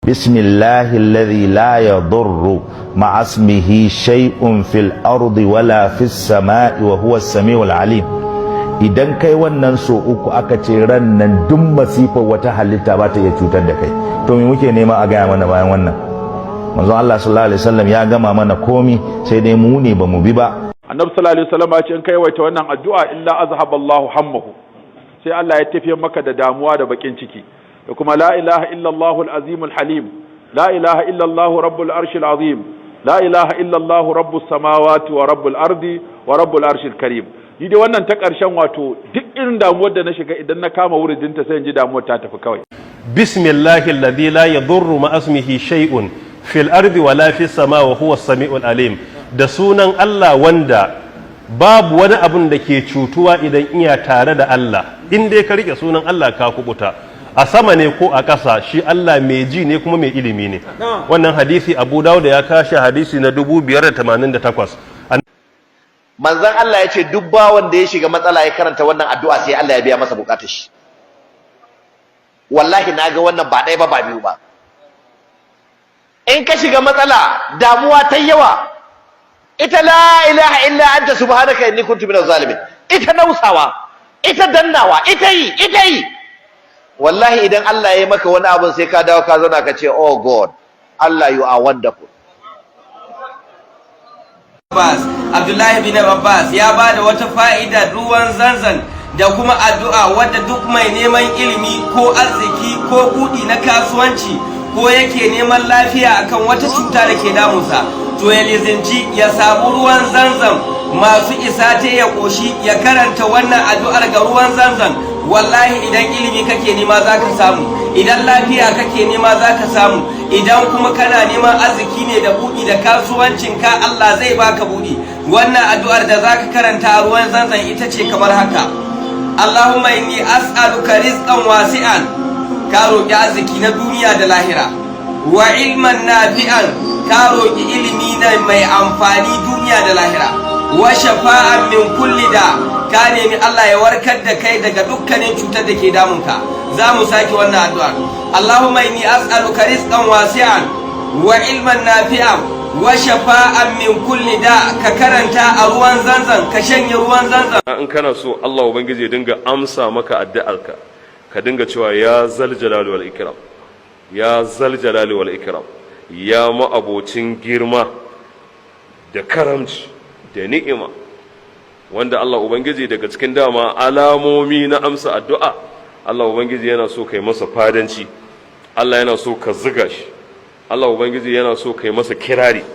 Bismillahi alladhi la yadurru ma'a ismihi shay'un fil ardi wala fis sama'i wa huwa as-sami'ul alim. Idan kai wannan so uku, aka ce ran nan duk masifar wata halitta ba ta iya cutar da kai. To me muke nema a gaya mana bayan wannan? Manzon Allah sallallahu alaihi wasallam ya gama mana komi, sai dai mu ne bamu bi ba. Annabi sallallahu alaihi wasallam ya ce in kai yawaita wannan addu'a, illa azhaba Allahu hammahu, sai Allah ya tafiyar maka da damuwa da bakin ciki. Da kuma la ilaha illallah al-azim al-halim, la ilaha illallah rabbul arshil azim, la ilaha illallah rabbus samawati wa rabbul ardi wa rabbul arshil karim. Ni dai wannan ta ƙarshen, wato duk irin damuwar da na shiga, idan na kama wuridinta sai in ji damuwar ta tafi kawai. Bismillahi alladhi la yadurru ma ismihi shay'un fil ardi wala fis sama wa huwa as-sami'ul alim. Da sunan Allah wanda babu wani abun da ke cutuwa idan iya tare da Allah. In dai ka rike sunan Allah, ka kubuta, a sama ne ko a ƙasa. Shi Allah mai ji ne kuma mai ilimi ne. Wannan hadisi Abu Dawud ya kashe, hadisi na 5088. Manzon Allah ya ce duk bawan da ya shiga matsala ya karanta wannan addu'a, sai Allah ya biya masa bukatar shi. Wallahi naga wannan ba ɗaya ba, ba biyu ba. In ka shiga matsala, damuwa ta yawa, ita la ilaha illa anta subhanaka inni kuntu minaz zalimin, ita nausawa, ita dannawa, ita yi, ita yi. Wallahi idan Allah ya yi maka wani abu, sai ka dawo ka zauna ka ce, "Oh God, Allah, you are wonderful." Abbas, Abdullahi bin Abbas ya ba da wata fa'ida ruwan Zanzan da kuma addu'a wadda duk mai neman ilimi ko arziki ko buɗi na kasuwanci ko yake neman lafiya akan wata cuta da ke damunsa, to ya lizinci ya samu ruwan Zanzan masu isa ta ya ƙoshi, ya karanta wannan addu'ar ga ruwan Zanzan. Wallahi idan ilimi kake nema, za ka samu. Idan lafiya kake nema, za ka samu. Idan kuma kana neman arziki ne da buɗi da kasuwancin ka, Allah zai baka buɗi. Wannan addu'ar da zaka karanta a ruwan Zanzan ita ce kamar haka: Allahumma inni as'aluka rizqan wasi'an, ka roƙi arziki na duniya da lahira, wa ilman nafi'an, ka roƙi ilimi na mai amfani duniya da lahira, wa shafa'an min kulli da, ka nemi Allah ya warkar da kai daga dukkanin cutar da ke damunka. Za mu sake wannan addu'ar: Allahumma inni as'aluka rizqan wasi'an wa ilman nafi'an wa shafa'an min kulli da. Ka karanta a ruwan Zanzan, ka shanye ruwan Zanzan. In kana so Allah Ubangiji ya dinga amsa maka addu'arka, ka dinga cewa ya zal jalali wal ikram, ya zal jalali wal ikram, ya ma'abocin girma da karamci da ni'ima. Wanda Allah Ubangiji, daga cikin dama alamomi na amsa addu'a, Allah Ubangiji yana so kai masa fadanci, Allah yana so ka ziga shi, Allah Ubangiji yana so kai masa kirari,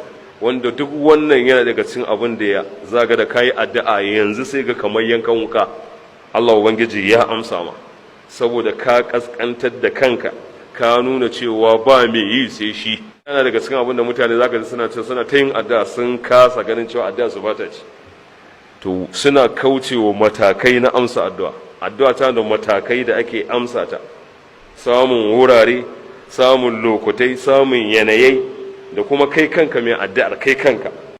wanda duk wannan yana daga cikin abin da ya zaga da kayi addu'a yanzu sai ga kamar yankan wuka Allah Ubangiji ya amsa ma, saboda ka kaskantar da kanka, ka nuna cewa ba mai yi sai shi. Yana daga cikin abin da mutane zaka ji suna ce suna ta yin addu'a sun kasa ganin cewa addu'a su bata ci. To suna kaucewa matakai na amsa addu'a. Addu'a ta da matakai da ake amsa ta, samun wurare, samun lokutai, samun yanayai, da kuma kai kanka mai addu'ar, kai kanka.